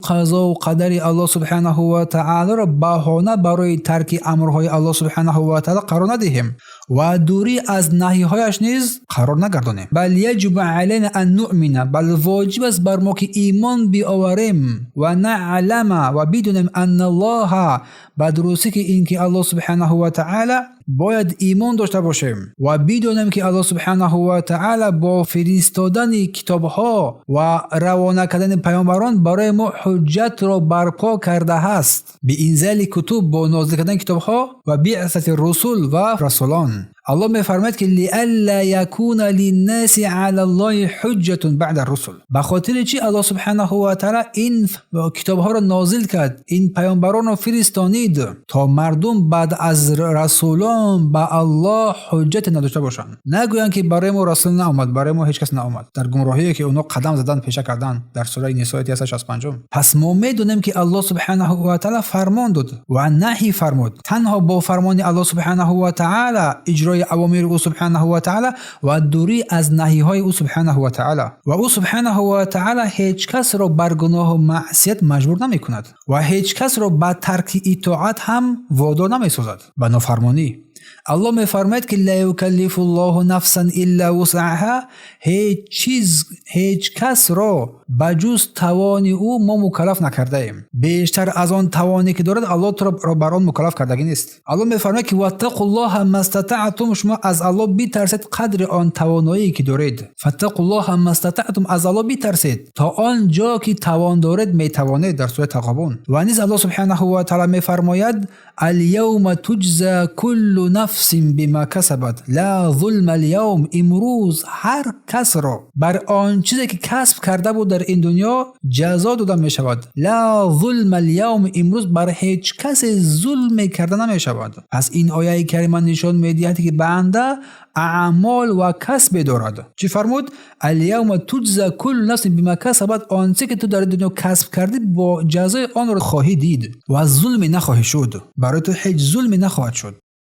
Қазову қадари Аллоҳ субҳанаҳу ва таолоро баҳона барои тарки амрҳои Аллоҳ субҳанаҳу ва таоло қарор надиҳем ва дурӣ аз наҳиҳояш низ қарор нагардонем. بل يجب علينا أن نؤمن, бал воҷиб аст бар мо, ки имон биоварем, ونعلم, ва бидонем, أن الله, ба дурустӣ ки ин ки Аллоҳ субҳанаҳу ва таъала, бояд имон дошта бошем ва бидонем, ки Аллоҳ субҳанаҳу ва таъала бо фиристодани китобҳо ва равона кардани паёмбарон барои мо ҳуҷҷатро барпо кардааст. بإنزال الكتب, бо нозил кардани китобҳо, وبعثة الرسل, ва расулон. Аллоҳ мефармояд, ки لئلا يكون للناس على الله حجة بعد الرسل. Ба хотири чӣ Аллоҳ субҳанаҳу ва таъала ин китобҳоро нозил кард, ин паёмбаронро фиристонид? То мардум баъд аз расулон ба Аллоҳ ҳуҷҷате надошта бошанд, нагӯянд, ки барои мо расул наомад, барои мо ҳеҷ кас наомад. Дар гумроҳие, ки онҳо қадам задан, пеша карданд, дар сураи Нисо, ояти 165. Пас мо медонем, ки Аллоҳ субҳанаҳу ва таъала фармон дод ва наҳӣ фармуд. Танҳо бо фармони Аллоҳ субҳанаҳу ва таъала, иҷрои авомири ӯ субҳанаҳу ва таъала ва дурӣ аз наҳиҳои ӯ субҳанаҳу ва таъала. Ва ӯ субҳанаҳу ва таъала ҳеҷ касро бар гуноҳу маъсият маҷбур намекунад ва ҳеҷ касро ба тарки итоат ҳам водор намесозад, ба нофармонӣ. Аллоҳ мефармояд, ки لا يكلف الله نفسا إلا وسعها. Ҳеҷ чиз, ҳеҷ касро ба ҷуз тавони ӯ мо мукаллаф накардаем. Бештар аз он тавоне, ки дорад, Аллоҳ туро бар он мукаллаф кардагӣ нест. Аллоҳ мефармояд, ки واتقوا الله ما استطعتم, шумо аз Аллоҳ битарсед қадри он тавоноие, ки доред. فاتقوا الله ما استطعتم, аз Аллоҳ битарсед то он ҷо, ки тавон доред, метавонед, дар сураи Тағобун. Ва низ Аллоҳ субҳанаҳу ва таъала мефармояд: اليوم تجزى كل نفس بما كسبت لا ظلم اليوم. Имрӯз ҳар касро бар он чизе, ки касб карда буд дар ин дунё, ҷазо дода мешавад. لا ظلم اليوم, имрӯз бар ҳеҷ касе зулме карда намешавад. Пас ин ояи карима нишон медиҳад, ки банда аъмол ва касбе дорад. Чӣ фармуд? اليوم تجزى كل نفس بما كسبت. Он чизе, ки ту дар дунё касб кардӣ, бо ҷазои онро хоҳӣ дид ва зулме нахоҳӣ шуд. Барои ту ҳеҷ зулме нахоҳад шуд.